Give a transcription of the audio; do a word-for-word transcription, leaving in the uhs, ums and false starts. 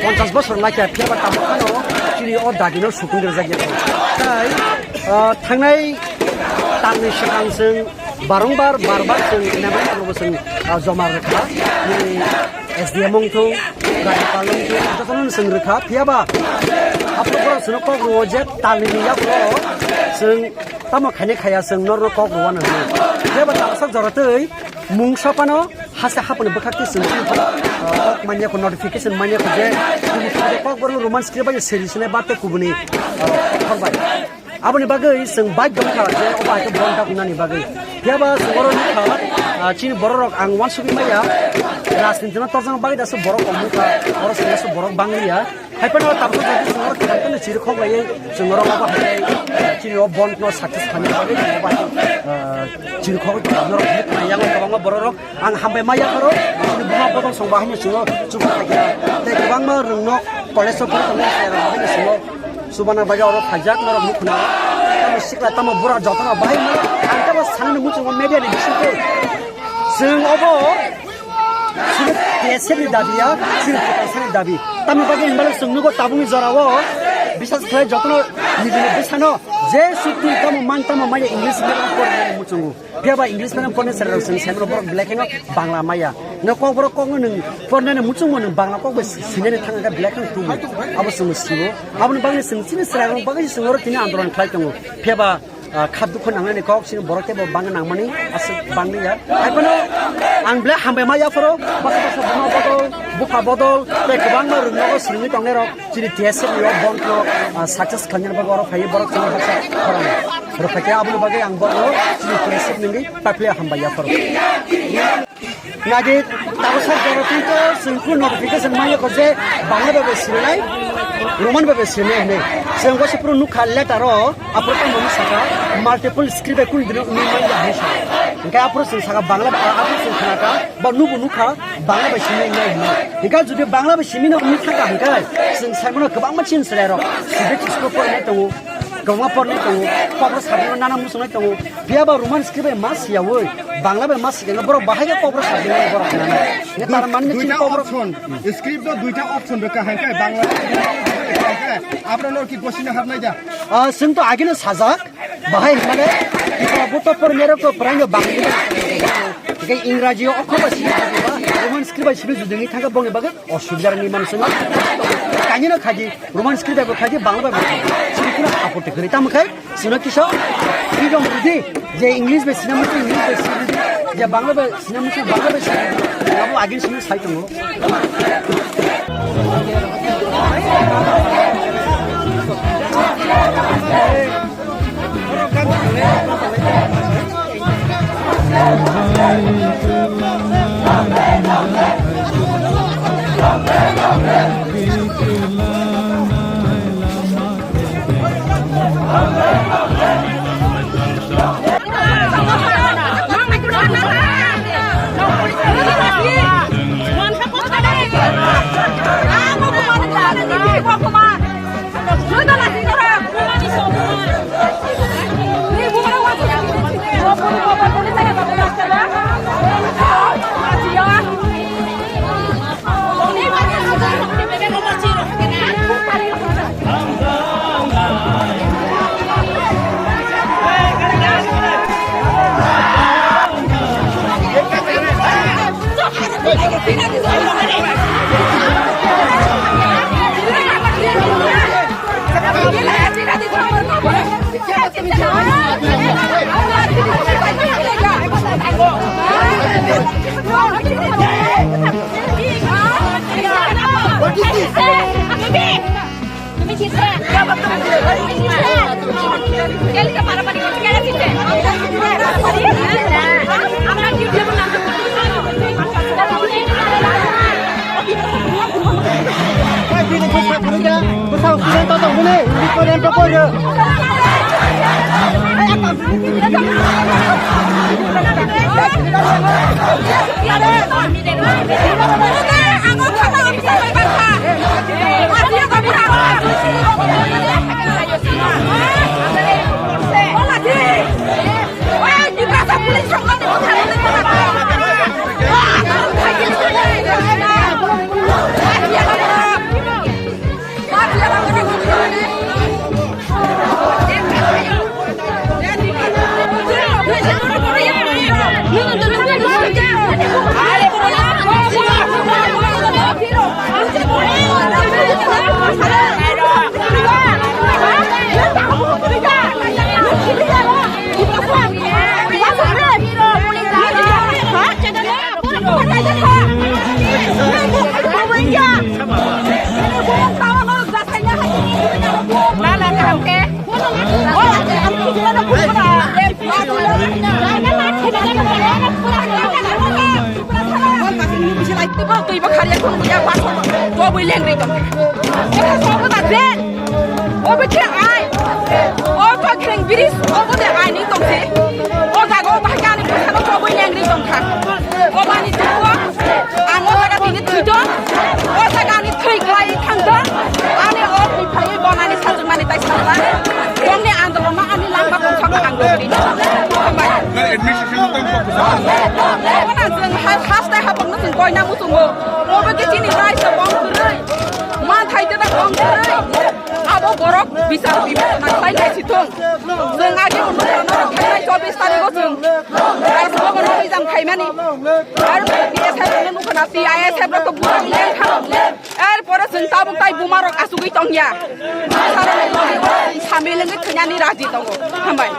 Ponchas bosor laikha phiya ba tabuk phano chini o dagino sukung rijak ya. Tai, ah, thangnai talni swkang chwng barongbar barbar chwng memorandum rokbo chwng, ah, joma rwkha. Nini S D M wngthung, Rajyapal wngthung, jotono chwng rwkha. Phiya ba aphuru borok chwngno kok rwo je talni ni yaphuru chwng tamo khainai khaiya chwng norno kok rwano hinwi. Phiya ba tasak jora twi mungsa phano haste haponi bwkhak twi chwng, ah, kok manya kho, notification manya kho je kubui kubui kok borok Roman script bai seri sinai ba tei kubuni, ah, khorbai. Aboni bagwi chwng baidhyo wngkha je obo hai khe bon ta wngnani bagwi. Phiya ba chwng oro nukha, ah, chini borok rok ang uansugwi maya, rajniti no torjakna bagwi dasu borok kok wngkha, oro chwng dasu borok bangliya. Hai phano tabuk jodi chwng oro kwbangma chiri khok laiwi chwng oro obo hai, eh, chini o bon no success khaina bagwi chwng obo hai, eh, chiri khok norok bukhuk nai yango kwbangma borok rok ang hambai ma yapharo chini buma bodol song bahai no chwng o chukha khaikha tei kwbangma rwng no college o phuru tongnai chwng rok bahai no chwng o chubana bagwi oro phaijak norok nukhuna tamo sikla tamo bura jotono bahai no ang tamo sanani muchungo media ni bisingtwi chwng obo. Sini T S F ni dabi ya, sini Tiprasani dabi. Tamni bagwi hinba chwng nugo tabukni jorao, bisas khlai jotono nijini bwsano je sukti tamo man tamo maya English medium pornani muchungo. Phiya ba English medium pornai chwrai rok chwng sai mano borok belai kheno Bangla maya. No kokborok kokno nwng pornani muchungmo nwng Bangla kok bai sinani thangkha belai kheno tubu. Abo chwngno siwo. Aboni bagwi chwng chini chwrai rok bagwi chwng oro tini andolon khlai tongo. Phiya ba ah, kha dukhu nangnani kok chini borok teibo bangwi nangmani aswk bangwi ya. Hai phano ang belai hambai ma yapharo baksa baksa buma bodol, bupha bodol tei kwbangma rwngnogo swrwngwi tongnai rok chini T S F ni o bon no, ah, success khlainani bagwi oro phaiwi borok chini baksa khorang rwkha khe aboni bagwi ang borok chini T S F ni wngwi paiphlai hambai yapharo. Nadi, tabuk sar jora twi to chwng phuru notification manya kho je Bangla bai bai sirinai, Roman bai bai sirinai hinwi. Chwng bo se phuru nukha letter o, aphuru tamo wngwi saka, multiple script bai kunu dino wngwi manya hinwi saka. Hwnkhe aphuru chwng saka Bangla bai, aphuru chwng khnakha, bo nubo nukha, Bangla bai sirinai hinwi. Hwnkhe jodi Bangla bai simino wngwi thangkha hwnkhe, chwng saimano kwbangma chini chwrairok, civic school porinai tongo, kwbangma porinai tongo, kokborok sabino nana muchungnai tongo. Phiya ba Roman script bai ma siyawi, Bangla bai ma sikha, borok bahai khe kokborok sajak borok hinani. Nge tar mani Duita chini kokborok option, script o duita option rwkha hai khe Bangla hai khe abro nor ki gosina hapnai da. Ah, chwng to agino sajak, bahai hinmane, Tripura boto por merok to prang yo Bangla. Khe Ingraji o okhor bai simi ba, Roman script bai simi judungi thangkha bongni bagwi osubida rwni manwi chwng. Kainino khaji, Roman script bai bo khaji, Bangla bai bo khaji. Chini kuna apotti kwrwi tamo khai, Sino kisa freedom rwdi je English bai sina muchung English bai sina rwdi, je Bangla bai sina muchung Bangla bai sina rwdi. Abo agin sino sai tongo. Twi bo khariya khun buya ba so to bui leng ri to. Eko so ko da den. O bete ai. O to khreng biris o bo de ai ni tong se. O jaga o bahai ani bwsano to bui leng ri tong kha. O bani tuwa. Ang o jaga tini thwi to. O jaga ani thwi klai thang to. Ani o thwi phai bo nani sajwk mani tai sa ba. Bongni andolon no ani langma bongsa ang do ri. Hambai. Administration no tong ko. Ona jeng ha-, haste habang no jeng koina muchungo. Obo khe chini raisa bong kwrwi. Ma thaite da bong kwrwi. Abo borok bichar bibechona khlai nai si thung. Jeng age bo nukha norok thangnai chobbish tarikh o jeng. Raisa bong no rijam khaimani. Aro B S F no nukha na T I S F rok to bura leng kha. Er pore jeng tabuk tai buma rok asugwi tongya. Sami lengwi thwinani raji tongo. Hambai.